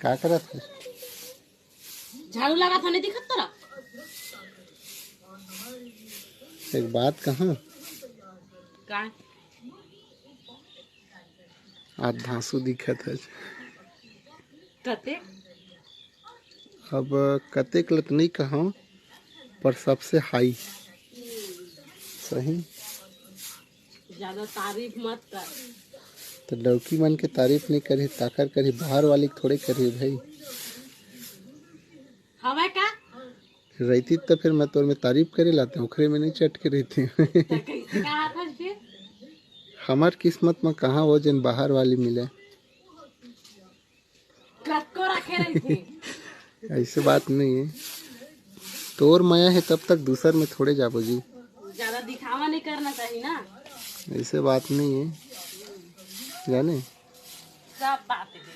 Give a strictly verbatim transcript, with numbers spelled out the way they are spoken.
का करत हस? झाड़ू लगात हस, नहीं दिखत तोला? एक बात कहूं? का? आज धांसू दिखत हस। कते? अब कतेक ल त नहीं कहूं, पर सबसे हाई। सही। ज्यादा तारीफ मत कर। त डौकी मन के तारीफ नहीं करही, काकर करही, बाहर वाली के थोड़े करही भाई। हवय का? रहितिस त फिर मैं तोर में तारीफ करे लातेंव, ओखरे में नहीं चट के रहितेंव। त कइसे कहाथस फिर? हमर किस्मत म कहां वो जेन बाहर वाली मिले। कतको रखे रहिथे। अइसे बात नहीं हे, तोर मया हे तब तक दूसर में थोड़े जाबो जी। ज्यादा दिखावा नहीं करना चाहिए ना। अइसे बात नहीं हे, जाने। सब बात